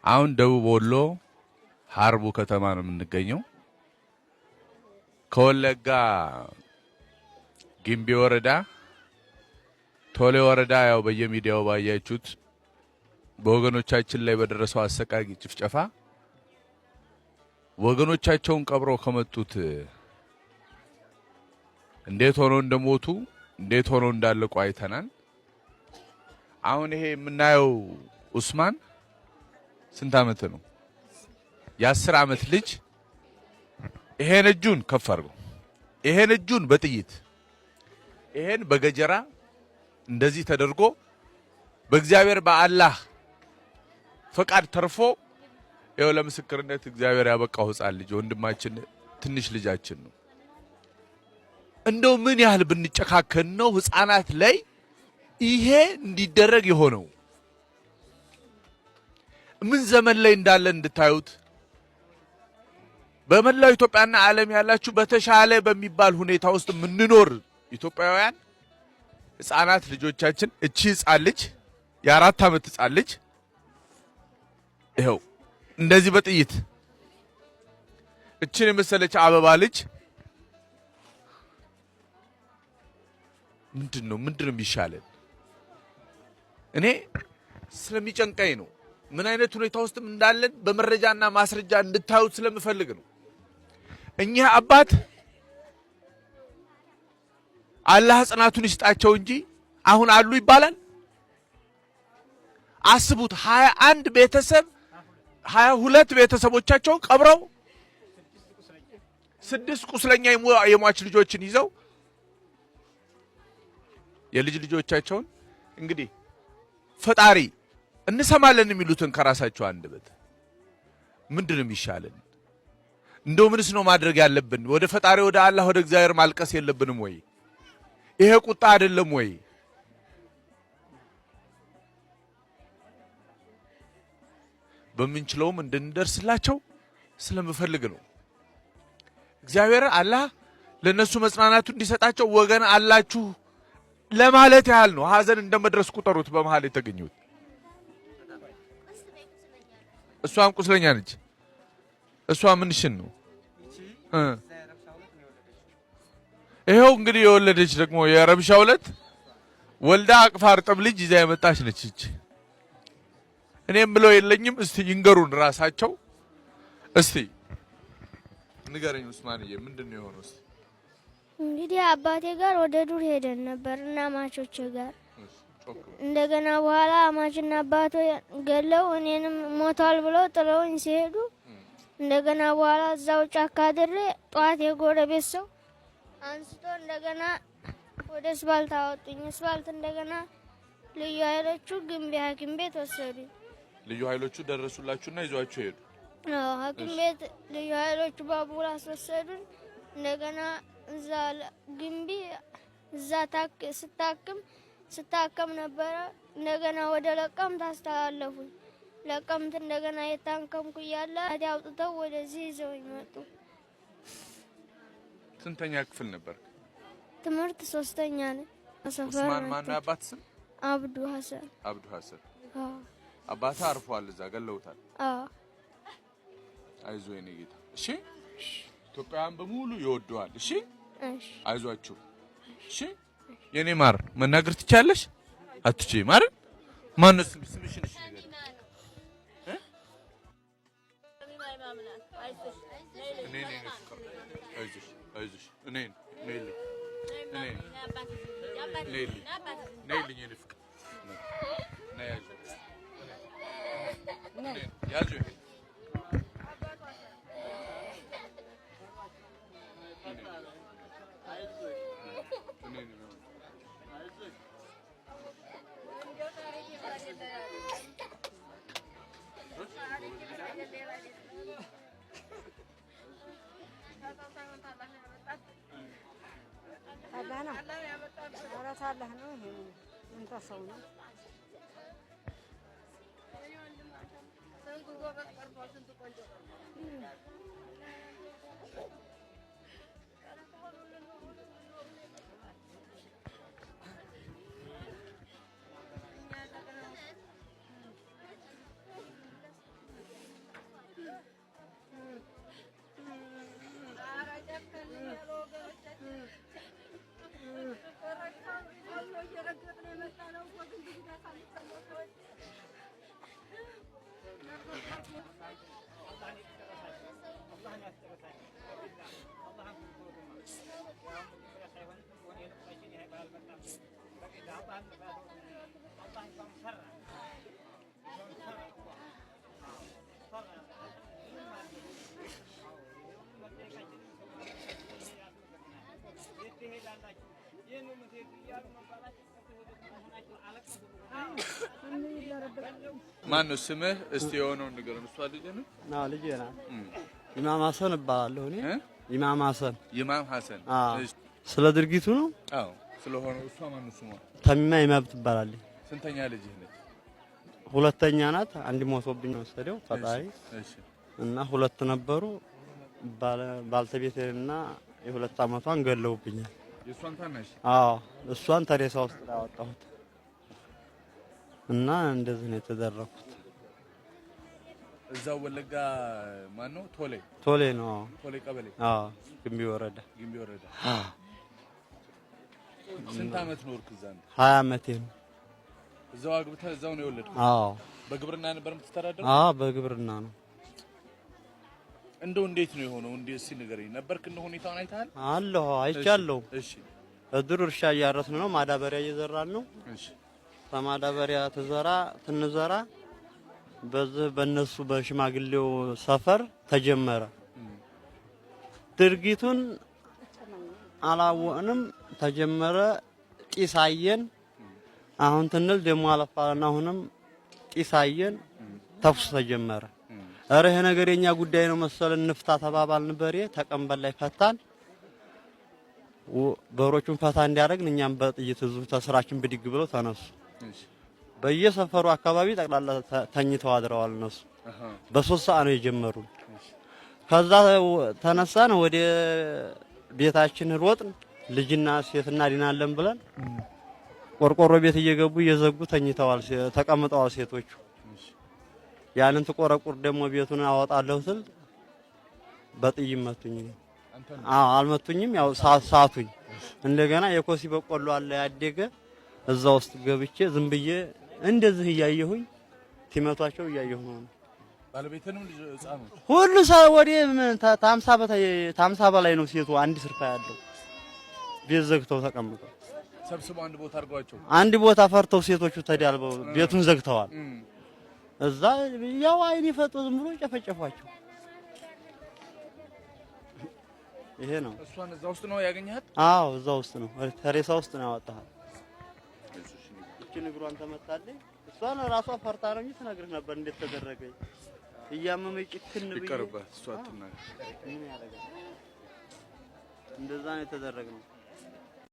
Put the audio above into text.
አሁን ደቡብ ወሎ ሀርቡ ከተማ ነው የምንገኘው። ከወለጋ ጊምቢ ወረዳ ቶሌ ወረዳ ያው በየሚዲያው ባያችሁት በወገኖቻችን ላይ በደረሰው አሰቃቂ ጭፍጨፋ ወገኖቻቸውን ቀብረው ከመጡት እንዴት ሆኖ እንደሞቱ እንዴት ሆኖ እንዳለቁ አይተናል። አሁን ይሄ የምናየው ኡስማን ስንት ዓመት ነው? የ10 ዓመት ልጅ ይሄን እጁን ከፍ አድርገው ይሄን እጁን በጥይት ይሄን በገጀራ እንደዚህ ተደርጎ በእግዚአብሔር በአላህ ፈቃድ ተርፎ ይኸው ለምስክርነት እግዚአብሔር ያበቃው ሕፃን ልጅ ወንድማችን ትንሽ ልጃችን ነው። እንደው ምን ያህል ብንጨካከን ነው ሕፃናት ላይ ይሄ እንዲደረግ የሆነው? ምን ዘመን ላይ እንዳለን እንድታዩት በመላው ኢትዮጵያና ዓለም ያላችሁ በተሻለ በሚባል ሁኔታ ውስጥ የምንኖር ኢትዮጵያውያን ሕፃናት ልጆቻችን፣ እቺ ሕፃን ልጅ የ4 ዓመት ሕፃን ልጅ ይኸው እንደዚህ በጥይት እችን የመሰለች አበባ ልጅ ምንድነው የሚሻለን? እኔ ስለሚጨንቀኝ ነው። ምን አይነት ሁኔታ ውስጥም እንዳለን በመረጃና ማስረጃ እንድታዩት ስለምፈልግ ነው። እኚህ አባት አላህ ጽናቱን ይስጣቸው እንጂ አሁን አሉ ይባላል። አስቡት፣ 21 ቤተሰብ 22 ቤተሰቦቻቸውን ቀብረው 6 ቁስለኛ የሟች ልጆችን ይዘው የልጅ ልጆቻቸውን እንግዲህ ፈጣሪ እንሰማለን የሚሉትን ከራሳቸው አንደበት ምንድነው የሚሻለን? እንደው ምንስ ነው ማድረግ ያለብን? ወደ ፈጣሪ ወደ አላህ ወደ እግዚአብሔር ማልቀስ የለብንም ወይ? ይሄ ቁጣ አይደለም ወይ? በምንችለውም እንድንደርስላቸው ስለምፈልግ ነው። እግዚአብሔር አላህ ለነሱ መጽናናቱ እንዲሰጣቸው ወገን አላችሁ ለማለት ያህል ነው። ሀዘን እንደመድረስ ቁጠሩት። በመሃል የተገኙት እሷም ቁስለኛ ነች። እሷ ምንሽን ነው? ይሄው እንግዲህ የወለደች ደግሞ የረብሻው ዕለት ወልዳ አቅፋ እርጥብ ልጅ ይዛ የመጣች ነች። እቺ እኔም ብለው የለኝም። እስቲ ይንገሩን ራሳቸው። እስቲ ንገረኝ ኡስማንዬ፣ ምንድነው የሆነው? እስቲ እንግዲህ አባቴ ጋር ወደ ዱር ሄደን ነበርና አማቾቼ ጋር እንደገና በኋላ አማችና አባቴ ገለው እኔንም ሞቷል ብለው ጥለውኝ ሲሄዱ እንደገና በኋላ እዛው ጫካ አድሬ ጠዋት የጎረቤት ሰው አንስቶ እንደገና ወደ አስፋልት አወጡኝ። አስፋልት እንደገና ልዩ ኃይሎቹ ግንቢ ሐኪም ቤት ወሰዱኝ። ልዩ ኃይሎቹ ደረሱላችሁና ይዟችሁ ሄዱ? አዎ፣ ሐኪም ቤት ልዩ ኃይሎቹ ባቡር አስወሰዱን። እንደገና እዛ ግንቢ እዛ ስታከም ነበረ። እንደገና ወደ ለቀምት አስተላለፉኝ። ለቀምት እንደገና የታከምኩ እያለ አውጥተው ወደዚህ ይዘውኝ መጡ። ስንተኛ ክፍል ነበር? ትምህርት 3ኛ ነኝ። ኡስማን ማን ነው አባት ስም? አብዱ ሐሰን። አብዱ ሐሰን። አዎ። አባታ አርፏል፣ እዛ ገለውታል። አዎ። አይዞህ የኔ ጌታ። እሺ፣ ኢትዮጵያውያን በሙሉ ይወደዋል። እሺ፣ እሺ፣ አይዟችሁ። እሺ የኔ ማር፣ መናገር ትቻለሽ? አትችይም አይደል? ማን ነው ስምሽን? እሺ ንገሪኝ። እኔ ነኝ ፍቅር። አይዞሽ፣ አይዞሽ። እኔ ነኝ፣ እኔ ነኝ፣ ነይልኝ የኔ ፍቅር። ነይ፣ አይዞሽ። ያዙ ይሄን። ማን ነው ስምህ? እስቲ የሆነውን ንገረን። እሷ ልጅ ነው? አዎ ልጄ ናት። ኢማም ሀሰን እባላለሁ እኔ። ኢማም ሀሰን። ኢማም ሀሰን። አዎ። ስለ ድርጊቱ ነው? አዎ ስለሆነው። እሷ ማን ነው ስሟ? ተሚማ ኢማም ትባላለች። ስንተኛ ልጅህ ነች? ሁለተኛ ናት። አንድ ሞቶብኝ ወሰደው ፈጣሪ። እሺ። እና ሁለት ነበሩ። ባልተቤቴንና የሁለት አመቷን ገለውብኛል። የእሷን ታናሽ? አዎ እሷን ተሬሳ ውስጥ ነው ያወጣሁት። እና እንደዚህ ነው የተደረኩት። እዛው ወለጋ ማን ነው? ቶሌ። ቶሌ ነው። ቶሌ ቀበሌ። አዎ ግንቢ ወረዳ። ግንቢ ወረዳ። ስንት አመት ኖርክ እዛ? 20 አመቴ ነው። እዛው አግብተህ እዛው ነው የወለድከው? አዎ። በግብርና ነበር የምትተዳደረው? አዎ በግብርና ነው። እንደው እንዴት ነው የሆነው? እንዴ እስኪ ንገረኝ። ነበርክ እንደ ሁኔታውን አይተሃል? አለሁ፣ አይቻለሁ። እሺ። እድሩ እርሻ እያረስን ነው፣ ማዳበሪያ እየዘራን ነው። እሺ። ከማዳበሪያ ትንዘራ በዚህ በእነሱ በሽማግሌው ሰፈር ተጀመረ። ድርጊቱን አላወቅንም። ተጀመረ፣ ጢስ አየን። አሁን ትንል ደግሞ አለፋልና አሁንም ጢስ አየን። ተኩስ ተጀመረ። ኧረ ይሄ ነገር የኛ ጉዳይ ነው መሰል እንፍታ ተባባልን። በሬ ተቀንበል ላይ ፈታን። በሮቹን ፈታ እንዲያደርግን እኛም በጥይት ህዝቡ ተስራችን ብድግ ብለው ተነሱ። በየሰፈሩ አካባቢ ጠቅላላ ተኝተው አድረዋል እነሱ። በ3 ሰዓት ነው የጀመሩ። ከዛ ተነሳን ወደ ቤታችን ሮጥን። ልጅና ሴትና ዲናለን ብለን ቆርቆሮ ቤት እየገቡ እየዘጉ ተኝተዋል፣ ተቀምጠዋል ሴቶቹ። ያንን ትቆረቁር ደግሞ ቤቱን አወጣለሁ ስል በጥይት መቱኝ። አዎ አልመቱኝም፣ ያው ሳቱኝ። እንደገና የኮሲ በቆሎ አለ ያደገ እዛ ውስጥ ገብቼ ዝም ብዬ እንደዚህ እያየሁኝ ሲመቷቸው እያየሁ ነው። ባለቤትንም ልጅ ህፃኑ ሁሉ ሰው ወደ 50 በላይ ነው ሴቱ አንድ ስርፋ ያለው ቤት ዘግተው ተቀምጠው ሰብስበው አንድ ቦታ አድርገዋቸው አንድ ቦታ ፈርተው ሴቶቹ ተዳልበው ቤቱን ዘግተዋል። እዛ ያው አይን ይፈጡ ዝም ብሎ ጨፈጨፏቸው። ይሄ ነው። እሷን እዛ ውስጥ ነው ያገኘሃት? አዎ እዛ ውስጥ ነው፣ ተሬሳ ውስጥ ነው ያወጣሃት። እቺ እግሯን ተመታለች። እሷን ራሷ ፈርታ ነው እንጂ ትነግርህ ነበር እንዴት ተደረገ። እያመመኝ ጭክን ብዬ ይቀርባት እሷ አትናገር። ምን ያደርጋል? እንደዛ ነው የተደረገው።